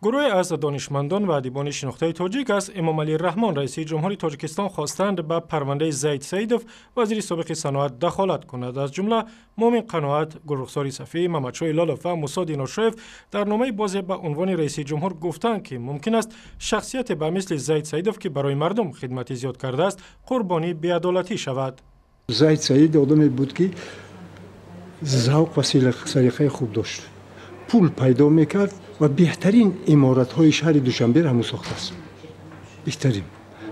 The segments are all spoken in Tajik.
Гурӯҳе аз донишмандон ва адибони шинохтаи тоҷик аз Эмомалӣ Раҳмон, раиси ҷумҳури Тоҷикистон, хостанд ба парвандаи Зайд Саидов, вазири собиқи саноат, дахолат кунад. Аз ҷумла Муъмин Қаноат, Гулрухсори Сафӣ, Мамадшоҳ Ҳилолов ва Мусо Диношоев дар номаи бозе ба унвони раиси ҷумҳур гуфтанд, ки мумкин аст шахсияте ба мисли Зайд Саидов, ки барои мардум хидмати зиёд кардааст, қурбонии беадолатӣ шавад. Зайд Саид одаме буд, ки завқ ва салиқаи хуб дошт, пул пайдо мекард ва беҳтарин иморатҳои шаҳри Душанберо ҳамун сохтааст. Беҳтарин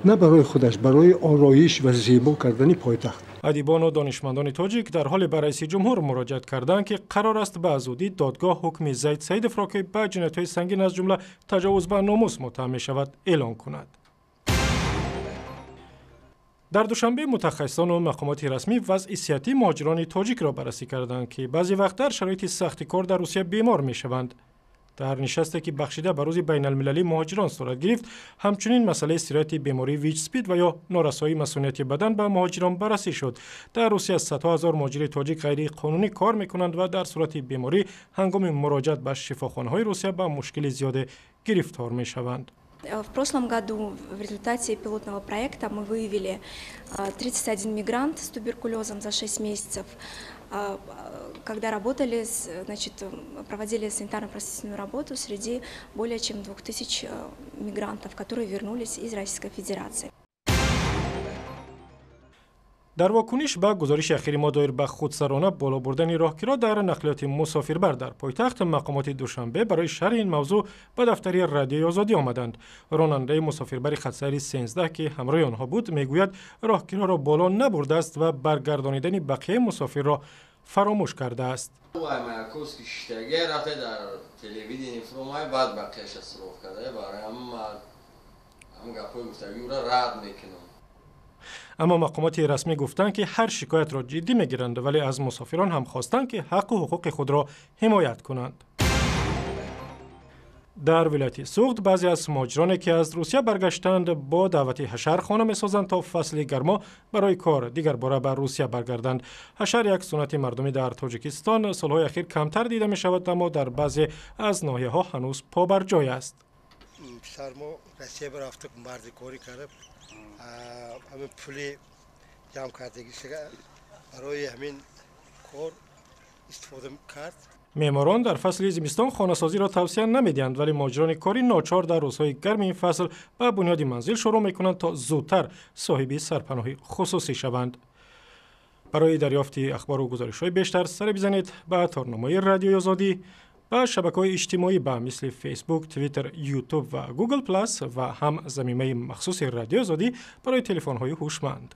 на барои худаш, барои ороиш ва зебо кардани пойтахт. Адибону донишмандони тоҷик дар ҳоле ба раиси ҷумҳур муроҷиат карданд, ки қарор аст ба зудӣ додгоҳ ҳукми Зайд Саидовро, ки ба ҷиноятҳои сангин, аз ҷумла таҷовуз ба номус муттаҳам мешавад, эълон кунад. Дар Душанбе мутахассисону мақомоти расмӣ вазъи сиҳатии муҳоҷирони тоҷикро баррасӣ карданд, ки баъзе вақт дар шароити сахти кор дар Русия бемор мешаванд. Дар нишасте, ки бахшида ба Рӯзи байналмилалии муҳоҷирон сурат гирифт, ҳамчунин масъалаи сирояти бемории ВИЧ-СПИД ва ё норасоии масунияти бадан ба муҳоҷирон баррасӣ шуд. Дар Русия садҳо ҳазор муҳоҷири тоҷик ғайриқонунӣ кор мекунанд ва дар сурати беморӣ ҳангоми муроҷиат ба шифохонаҳои Русия ба мушкили зиёде гирифтор мешаванд. В прошлом году в результате пилотного проекта мы выявили 31 мигрант с туберкулезом за 6 месяцев, когда работали, значит, проводили санитарно-просветительную работу среди более чем 2000 мигрантов, которые вернулись из Российской Федерации. Дар вокуниш ба гузориши ахири мо доир ба худсарона боло бурдани роҳкиро дар нақлиёти мусофирбар дар пойтахт, мақомоти Душанбе барои шарҳи ин мавзӯъ ба дафтари Радиои Озодӣ омаданд. Ронандаи мусофирбари хатсайри 13, ки ҳамроҳи онҳо буд, мегӯяд, роҳкироро боло набурдааст ва баргардонидани бақияи мусофирро фаромӯш кардааст. Маяковский шиштагия рафта дар телевидение фуромай, баъд бақияша суроғ карда. Барои ҳам гапҳои гуфтагиро рад мекунам. Аммо мақомоти расмӣ гуфтанд, ки ҳар шикоятро ҷиддӣ мегиранд, вале аз мусофирон ҳам хостанд, ки ҳаққу ҳуқуқи худро ҳимоят кунанд. Дар вилояти Суғд баъзе аз муҳоҷироне, ки аз Русия баргаштанд, бо даъвати ҳашар хона месозанд, то фасли гармо барои кор дигарбора ба Русия баргарданд. Ҳашар як суннати мардумӣ дар Тоҷикистон солҳои ахир камтар дида мешавад, аммо дар баъзе аз ноҳияҳо ҳанӯз побарҷой аст. Писармо Россия рафта, мардикорӣ карда, ҳамин пули ҷамъ кардагиша барои ҳамин кор истифода кард. Меъморон дар фасли зимистон хонасозиро тавсия намедиҳанд, вале муҳоҷирони корӣ ночор дар рӯзҳои гарми ин фасл ба бунёди манзил шурӯъ мекунанд, то зудтар соҳиби сарпаноҳи хусусӣ шаванд. Барои дарёфти ахбору гузоришҳои бештар саре бизанед ба торнамои Радиои Озодӣ, ба шабакаҳои иҷтимоӣ ба мисли Фейсбук, Твиттер, Ютуб ва Гугл Плас ва ҳам замимаи махсуси Радиои Озодӣ барои телефонҳои ҳушманд.